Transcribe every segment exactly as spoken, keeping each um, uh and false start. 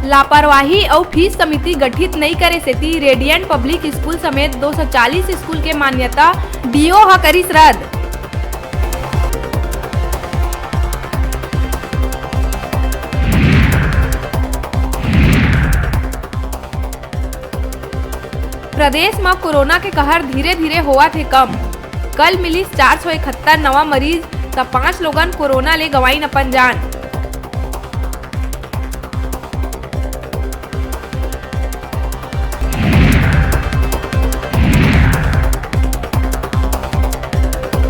लापरवाही अउ फीस समिति गठित नइ करे सेती रेडियंट पब्लिक स्कूल समेत दो सौ चालीस स्कूल के मान्यता डीओ ह करिस रद्द। प्रदेश म कोरोना के कहर धीरे-धीरे होवत हे कम। कल मिलिस चार सौ इकहत्तर नवा मरीज, त पांच लोगन कोरोना ले गंवाइन अपन जान।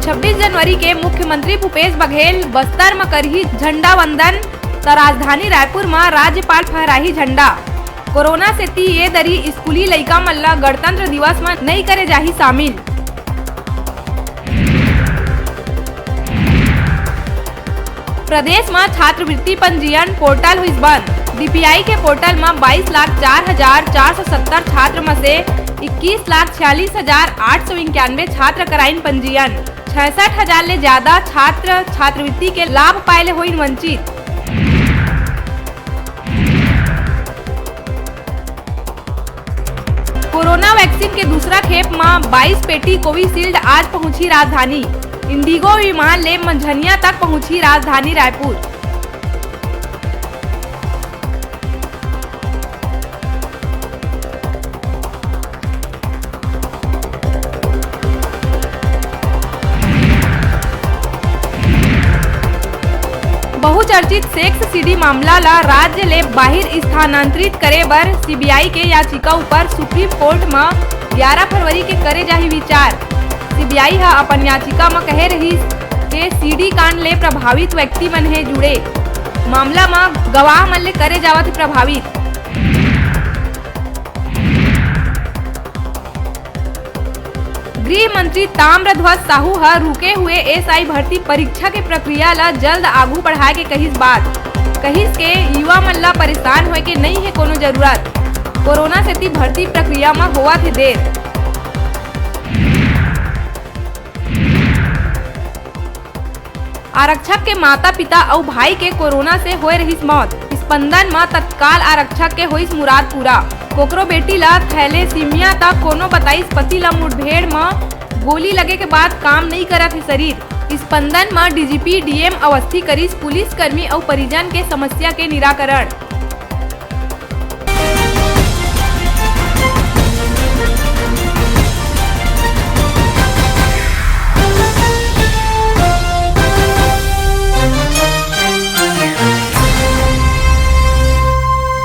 छब्बीस जनवरी के मुख्यमंत्री भूपेश बघेल बस्तर म करही झंडा वंदन, त राजधानी रायपुर म राज्यपाल फहराही झंडा। कोरोना सेती ये दरी स्कूली लइका मन ल गणतंत्र दिवस म नइ करे जाही शामिल। प्रदेश म छात्रवृत्ति पंजीयन पोर्टल होइस बंद। डीपीआई के पोर्टल म बाईस लाख चार हजार चार सौ सत्तर छात्र म से इक्कीस लाख छियालीस हजार आठ सौ इक्यानवे छात्र कराइन पंजीयन। छियासठ हजार ले ज्यादा छात्र छात्रवृत्ति के लाभ पाए ले होइन वंचित। कोरोना वैक्सीन के दूसरा खेप म बाईस पेटी कोविशील्ड आज पहुंची राजधानी। इंडिगो विमान ले मंझनिया तक पहुंची राजधानी रायपुर। बहुचर्चित सेक्स सीडी मामला ला राज्य ले बाहिर स्थानांतरित करे बर सीबीआई के याचिका ऊपर सुप्रीम कोर्ट म ग्यारह फरवरी के करे जाही विचार। सीबीआई ह अपन याचिका म कहे रहिस के सीडी कांड ले प्रभावित व्यक्ति मन हे जुड़े मामला म गवाह मन ले करे जावत हे प्रभावित। गृह मंत्री ताम्रध्वज साहू ह रुके हुए एसआई भर्ती परीक्षा के प्रक्रिया ल जल्द आगू बढ़ाए के कहिस बात। कहिस के युवा मन ल परेशान होए के नइ हे कोनो जरूरत। कोरोना सेती भर्ती प्रक्रिया म होवत हे देर। आरक्षक के माता-पिता अउ भाई के कोरोना से होए रहिस मौत। स्पंदन म तत्काल आरक्षक के होइस मुराद पूरा। कोकरो बेटी ल थैलेसीमिया त कोनो बताइस पति ल मुठभेड़ म गोली लगे के बाद काम नइ करत हे शरीर। स्पंदन म डीजीपी डीएम अवस्थी करिस पुलिसकर्मी अउ परिजन के समस्या के निराकरण।